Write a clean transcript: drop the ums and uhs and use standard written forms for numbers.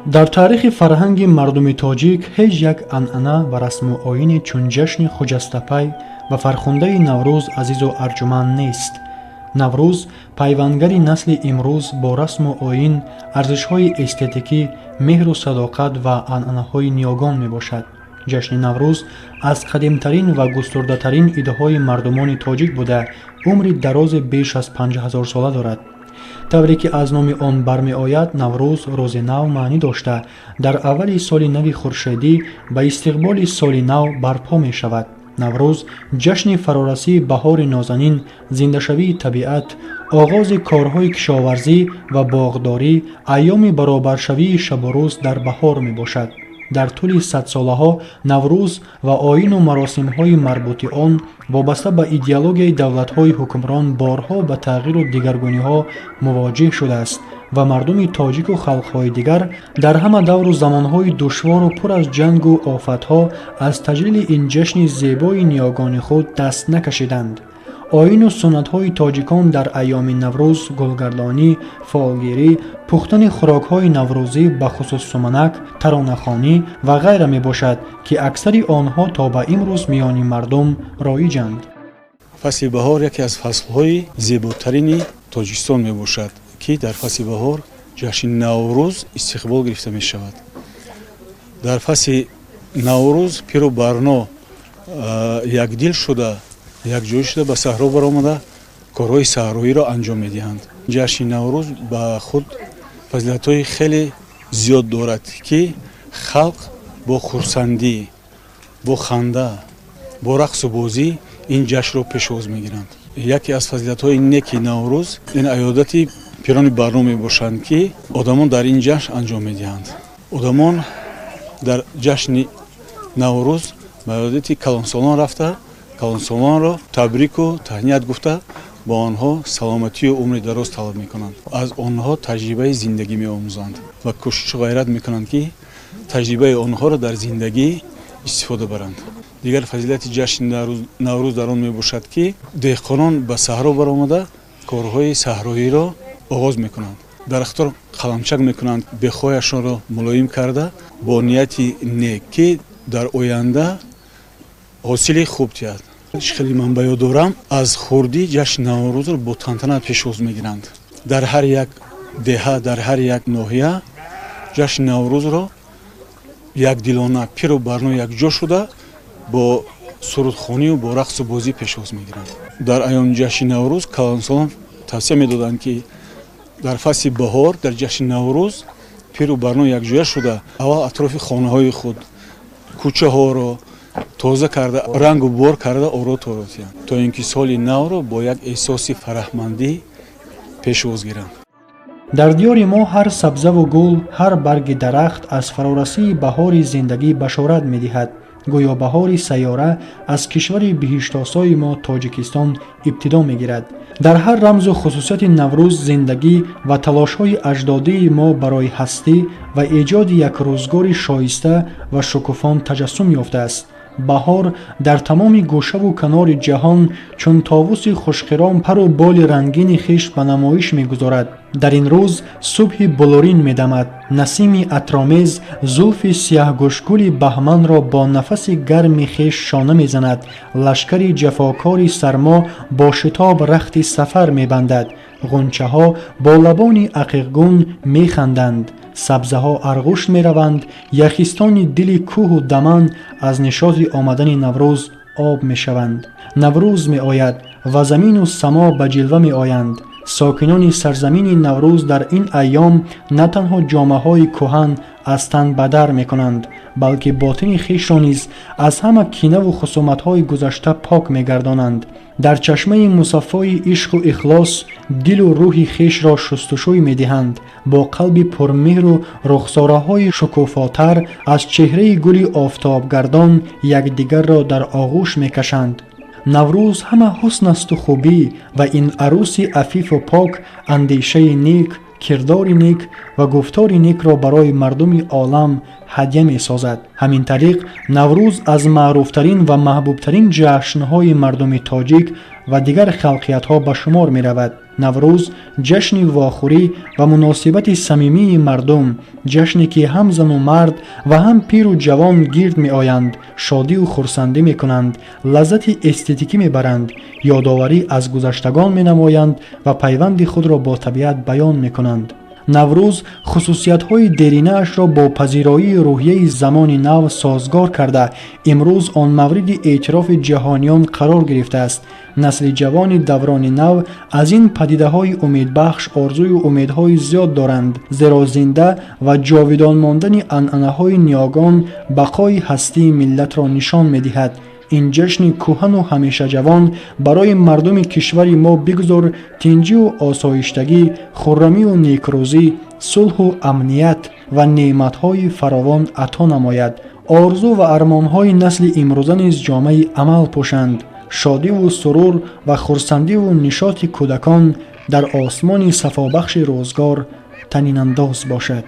Дар таърихи фарҳанги мардуми тоҷик ҳеҷ як анъана ва расму оине чун ҷашни хуҷастапай ва фархундаи Наврӯз азизу арҷуманд нест. Наврӯз пайвандгари насли имрӯз бо расму оин, арзишҳои эстетикӣ, меҳру садоқат ва анъанаҳои ниёгон мебошад. Ҷашни Наврӯз аз қадимтарин ва густурдатарин идҳои мардумони тоҷик буда, умри дарозе беш аз 5000-сола дорад. Тавре ки аз номи он бармеояд, Наврӯз рӯзи нав маънӣ дошта, дар аввали соли нави хуршедӣ ба истиқболи соли нав барпо мешавад. Наврӯз ҷашни фарорасии баҳори нозанин, зиндашавии табиат, оғози корҳои кишоварзӣ ва боғдорӣ, айёми баробаршавии шабу рӯз дар баҳор мебошад. Дар тӯли садсолаҳо Наврӯз ва оину маросимҳои марбути он вобаста ба идеологияи давлатҳои ҳукмрон борҳо ба тағйиру дигаргуниҳо мувоҷеҳ шудааст ва мардуми тоҷику халқҳои дигар дар ҳама давру замонҳои душвору пур аз ҷангу офатҳо аз таҷлили ин ҷашни зебои ниёгони худ даст накашиданд. Оину суннатҳои тоҷикон дар айёми Наврӯз гулгардонӣ, фолгирӣ, пухтани хӯрокҳои наврӯзӣ, бахусус суманак, таронахонӣ ва ғайра мебошад, ки аксари онҳо то ба имрӯз миёни мардум роиҷанд. Фасли баҳор яке аз фаслҳои зеботарини Тоҷикистон мебошад, ки дар фасли баҳор ҷашни Наврӯз истиқбол гирифта мешавад. Дар фасли Наврӯз пиру барно якдил шуда, якҷоя шуда, ба саҳро баромада, корҳои саҳроиро анҷом медиҳанд. Ҷашни Наврӯз ба худ фазилатҳои хеле зиёд дорад, ки халқ бо хурсандӣ, бо ханда, бо рақсу бозӣ ин ҷашнро пешвоз мегиранд. Яке аз фазилатҳои неки Наврӯз ин аёдати пирони барно мебошанд, ки одамон дар ин ҷашн анҷом медиҳанд. Одамон дар ҷашни Наврӯз ба аёдати калонсолон рафта, калонсолонро табрику таҳният гуфта, бо онҳо саломатию умри дароз талаб мекунанд, аз онҳо таҷрибаи зиндагӣ меомӯзанд ва кӯшишу ғайрат мекунанд, ки таҷрибаи онҳоро дар зиндагӣ истифода баранд. Дигар фазилати ҷашни Наврӯз дар он мебошад, ки деҳқонон ба саҳро баромада, корҳои саҳроиро оғоз мекунанд, дарахтро қаламчак мекунанд, бехҳояшонро мулоим карда, бо нияти нек, ки дар оянда ҳосили хуб диҳад. Хеле ман ба ёд дорам, аз хурдӣ ҷашни Наврӯзро бо тантана пешвоз мегиранд. Дар ҳар як деҳа, дар ҳар як ноҳия ҷашни Наврӯзро якдилона, пиру барно якҷо шуда, бо сурудхонию бо рақсу бозӣ пешвоз мегиранд. Дар айёми ҷашни Наврӯз калонсолон тавсия медоданд, ки дар фасли баҳор, дар ҷашни Наврӯз пиру барно якҷоя шуда, аввал атрофи хонаҳои худ, кӯчаҳоро тоза карда, рангу бор карда, оро торо диҳанд, то ин ки соли навро бо як эҳсоси фараҳмандӣ пешвоз гиранд. Дар диёри мо ҳар сабзаву гул, ҳар барги дарахт аз фарорасии баҳори зиндагӣ башорат медиҳад. Гӯё баҳори сайёра аз кишвари биҳиштосои мо Тоҷикистон ибтидо мегирад. Дар ҳар рамзу хусусияти Наврӯз зиндагӣ ва талошҳои аҷдодии мо барои ҳастӣ ва эҷоди як рӯзгори шоиста ва шукуфон таҷассум ёфтааст. Баҳор дар тамоми гӯшаву канори ҷаҳон чун товуси хушқиром пару боли рангини хеш ба намоиш мегузорад. Дар ин рӯз субҳи булурин медамад, насими атромез зулфи сияҳгӯшгули баҳманро бо нафаси гарми хеш шона мезанад, лашкари ҷафокори сармо бо шитоб рахти сафар мебандад, ғунчаҳо бо лабони ақиқгун механданд, сабзаҳо арғушт мераванд, яхистони дили кӯҳу даман аз нишоти омадани Наврӯз об мешаванд. Наврӯз меояд ва замину само ба ҷилва меоянд. Сокинони сарзамини Наврӯз дар ин айём на танҳо ҷомаҳои кӯҳан аз тан ба дар мекунанд, балки ботини хешро низ аз ҳама кинаву хусуматҳои гузашта пок мегардонанд, дар чашмаи мусаффои ишқу ихлос дилу рӯҳи хешро шустушӯй медиҳанд, бо қалби пурмеҳру рухсораҳои шукуфотар аз чеҳраи гули офтобгардон якдигарро дар оғӯш мекашанд. Наврӯз ҳама ҳусн асту хубӣ ва ин арӯси афифу пок андешаи нек, кирдори нек ва гуфтори некро барои мардуми олам ҳадя месозад. Ҳамин тариқ, Наврӯз аз маъруфтарин ва маҳбубтарин ҷашнҳои мардуми тоҷик ва дигар халқиятҳо ба шумор меравад. Наврӯз ҷашни вохӯрӣ ва муносибати самимии мардум, ҷашне ки ҳам зану мард ва ҳам пиру ҷавон гирд меоянд, шодиву хурсандӣ мекунанд, лаззати эстетикӣ мебаранд, ёдоварӣ аз гузаштагон менамоянд ва пайванди худро бо табиат баён мекунанд. Наврӯз хусусиятҳои деринаашро бо пазироии рӯҳияи замони нав созгор карда, имрӯз он мавриди эътирофи ҷаҳониён қарор гирифтааст. Насли ҷавони даврони нав аз ин падидаҳои умедбахш орзую умедҳои зиёд доранд, зеро зинда ва ҷовидон мондани анъанаҳои ниёгон бақои ҳастии миллатро нишон медиҳад. Ин ҷашни кӯҳану ҳамешаҷавон барои мардуми кишвари мо бигузор тинҷиву осоиштагӣ, хуррамию некрӯзӣ, сулҳу амният ва неъматҳои фаровон ато намояд. Орзу ва армонҳои насли имрӯза низ ҷомаи амал пӯшанд. Шодиву сурур ва хурсандиву нишоти кӯдакон дар осмони сафобахши рӯзгор танинандоз бошад.